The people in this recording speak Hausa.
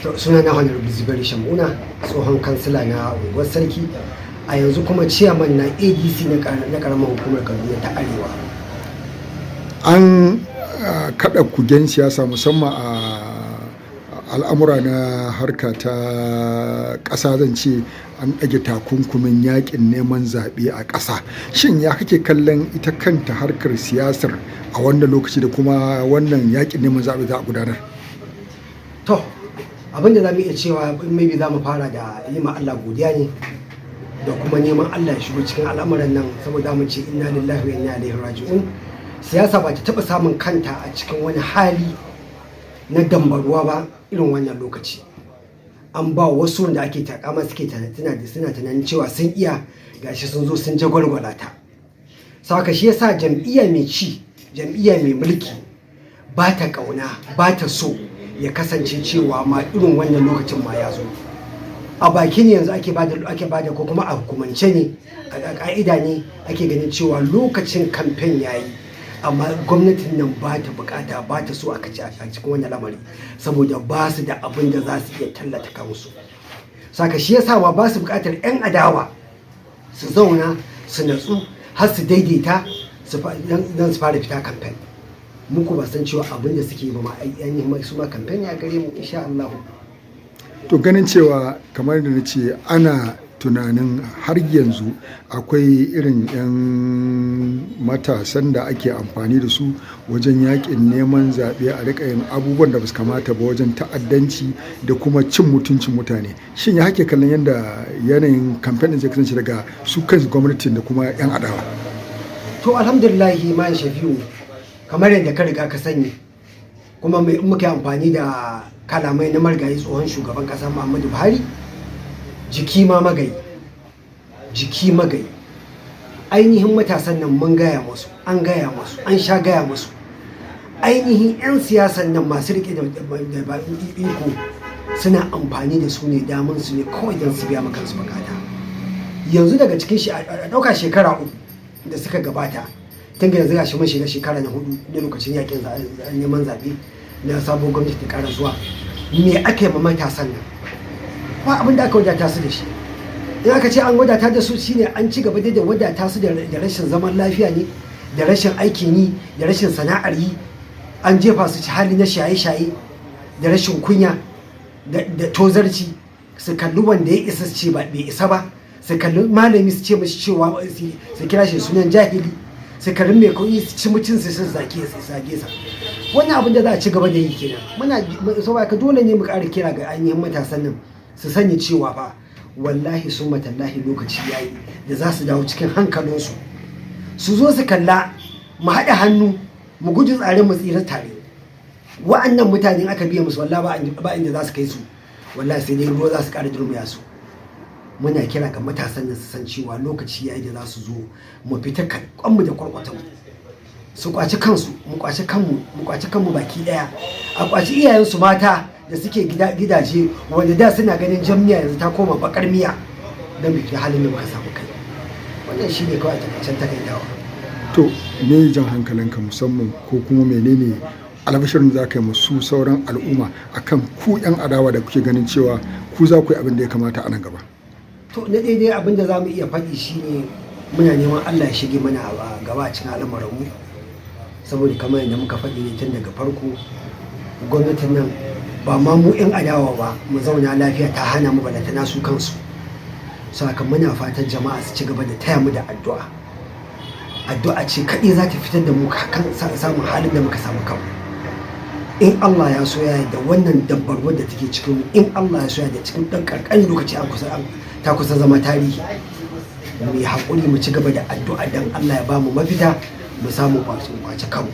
To, suna na Honorable Zubairu Shamuna, tsohon kansila na unguwar Sarki, a yanzu kuma ciyaman na ADC na karamar hukumar Kaduna ta Arewa. An kada kugen siyasa, musamman a al'amura na harka ta ƙasa, zan ce an ɗage takunkumin yakin neman zaɓe a ƙasa. Shin ya kake kallon ita kanta harkar siyasar a wannan lokaci da kuma wannan yakin neman zaɓe za a gudanar? To, abin da za mu iya cewa, maybe za mu fara da yi ma Allah godiya ne da kuma neman Allah ya shigo cikin al'amuran nan, saboda mu ce inna lillahi wa inna ilaihi raji'un. Siyasa ba ta taɓa samun kanta a cikin wani hali na dambaruwa ba irin wannan lokaci. An ba wasu wanda ake takama, suke tana da suna tunanin cewa sun iya, gashi sun zo sun jagwalgwala ta. Saka shi yasa jam'iyya mai ci, jam'iyya mai mulki, ba ta kauna, ba ta so ya kasance cewa ma irin wannan lokacin ma ya zo. A baki ne yanzu ake bada ko kuma a hukumance ne, a ka'ida ne ake ganin cewa lokacin kamfen yayi, amma gwamnatin nan ba ta bukata, ba ta so aka ci a cikin wannan lamari, saboda ba su da abin da za su iya tallata kansu. Saka shi yasa ma ba su bukatar 'yan adawa su zauna su natsu har su daidaita don su fara fita kamfen. Muku ba san cewa abin da suke ba ma ainihin su ma kamfen ya gare mu, insha Allah. To, ganin cewa kamar da na ce, ana tunanin har yanzu akwai irin 'yan matasan da ake amfani da su wajen yakin neman zaɓe, a rika yin abubuwan da ba su kamata ba wajen ta'addanci da kuma cin mutuncin mutane. Shin ya hake kallon yadda yanayin kamfen ɗin zai kasance daga su kansu gwamnatin da kuma 'yan adawa? To, alhamdulillahi, man Shafi'u, kamar yadda ka riga ka sani, kuma muke amfani da kalamai na marigayi tsohon shugaban kasa Muhammadu Buhari, jiki ma magayi, jiki magayi. Ainihin matasan nan mun gaya musu, an gaya musu, an sha gaya musu, ainihin 'yan siyasan nan masu rike da iko suna amfani da su ne, daman su ne kawai don su biya kansu bukata. Yanzu daga cikin shi a ɗauka shekara 3 da suka gabata, tun yanzu gashi mun shiga shekara na hudu na lokacin yakin neman zaɓe na sabon gwamnati ta ƙara zuwa, me aka yi ma matasan nan? Ba abin da aka wadata su da shi. In aka ce an wadata da su, shine an ci gaba da wadata su da rashin zaman lafiya ne, da rashin aikin yi, da rashin sana'ar yi. An jefa su ci hali na shaye-shaye da rashin kunya da tozarci. Su kalli wanda ya isa su ce ba bai isa ba, su kalli malami su ce mashi cewa, su kira shi sunan jahili, su kalli mai kuɗi su ci mutum, su zage su zage sa. Wannan abin da za a ci gaba da yi kenan. Muna saboda ka dole ne mu ƙara kira ga ainihin matasan nan su sani cewa fa wallahi sun matallahi lokaci yayi da za su dawo cikin hankalinsu, su zo su kalla, mu haɗa hannu, mu guji tsare, mu tsira tare. Wa'annan mutane aka biya musu, wallahi ba inda za su kai su, wallahi sai dai ruwa za su ƙara durmiya su. Muna kira ga matasan nan su san cewa lokaci yayi da za su zo mu fita kwanmu da kwarkwatan, su kwaci kansu, mu kwaci kanmu, mu kwaci kanmu baki daya. A kwaci iyayensu mata da suke gidaje, wanda da suna ganin jan miya yanzu ta koma bakar miya, don mu fita halin da muka samu kai. Wannan shine kawai a takaicen takaitawa. To, me jan hankalinka musamman, ko kuma menene albashirin za ka yi musu sauran al'umma akan ku 'yan adawa da kuke ganin cewa ku za ku yi abin da ya kamata a nan gaba? To, na daidai abin da za mu iya faɗi shine muna neman Allah ya shige mana a gaba a cikin al'amuranmu, saboda kamar yadda muka faɗi ne tun daga farko, gwamnatin nan ba ma mu 'yan adawa ba mu zauna lafiya ta hana mu, balantana su kansu. Saka muna fatan jama'a su ci gaba da taya mu da addu'a. Addu'a ce kaɗai za ta fitar da mu kan samun halin da muka samu kanmu. In Allah ya so ya da wannan dabbarwar da take cikin mu, in Allah ya so ya da cikin ɗan ƙanƙanin lokaci an kusa ta kusa zama tarihi. Mu yi haƙuri, mu ci gaba da addu'a dan Allah ya ba mu mafita, mu samu kwace kanmu.